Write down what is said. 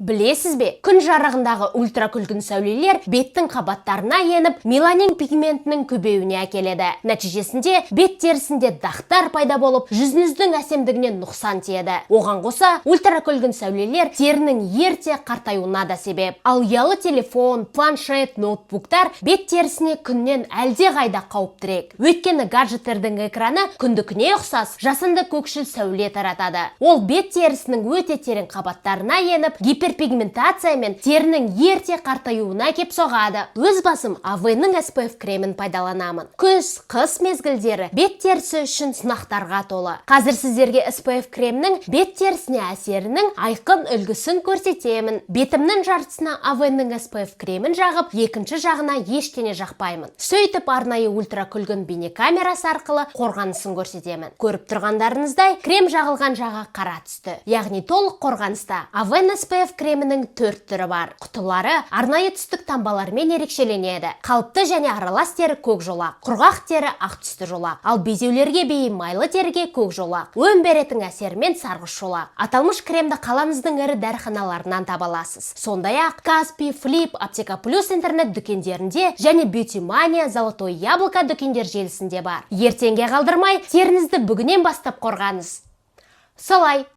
Білесіз бе, күн жарығындағы ультракүлгін сәулелер беттің қабаттарына еніп, меланин пигментінің көбеюіне әкеледі. Нәтижесінде бет терісінде дақтар пайда болып, жүзіңіздің әсемдігіне нұқсан тиеді. Оған қоса, ультракүлгін сәулелер терінің ерте қартаюына да себеп. Ал ұялы телефон, планшет, ноутбуктар бет терісіне күннен әлде қайда қауіптірек. Өйткені гаджеттердің экраны күндікіне ұқсас жасанды көкшіл сәуле таратады. Ол бет терісінің өте терең қабаттарына еніп, гиперпигментация мен терінің ерте қартаюына әкеп соғады. Өз басым Авеннің SPF кремін пайдаланамын. Күз, қыс мезгілдері бет терісі үшін сынақтарға толы. Қазір сіздерге SPF кремнің бет терісіне әсерінің айқын үлгісін көрсетемін. Бетімнің жартысына Авеннің SPF кремін жағып, екінші жағына ештеңе жақпаймын. Сөйтіп, арнайы ультракүлгін бейнекамерасы арқылы қорғанысын көрсетемін. Көріп тұрғандарыңыздай, крем жағылған жағы қара түсті, яғни толық қорғаныста. Авен SPF кремінің төрт түрі бар. Құтылары арнайы түстік таңбалармен ерекшеленеді. Қалыпты және аралас тері көк жолақ, құрғақ тері ақ түсті жолақ, ал безеулерге бейім майлы теріге көк жолақ, өң беретін әсерімен сарғыш жолақ. Аталмыш кремді қаламыздың ірі дәріханаларынан таба аласыз. Сондай-ақ Каспи, Флип, Аптека Плюс интернет дүкендерінде және Бьюти Мания, Золотое Яблоко дүкендер желісінде бар. Ертеңге қалдырмай, теріңізді бүгіннен бастап қорғаңыз. Солай.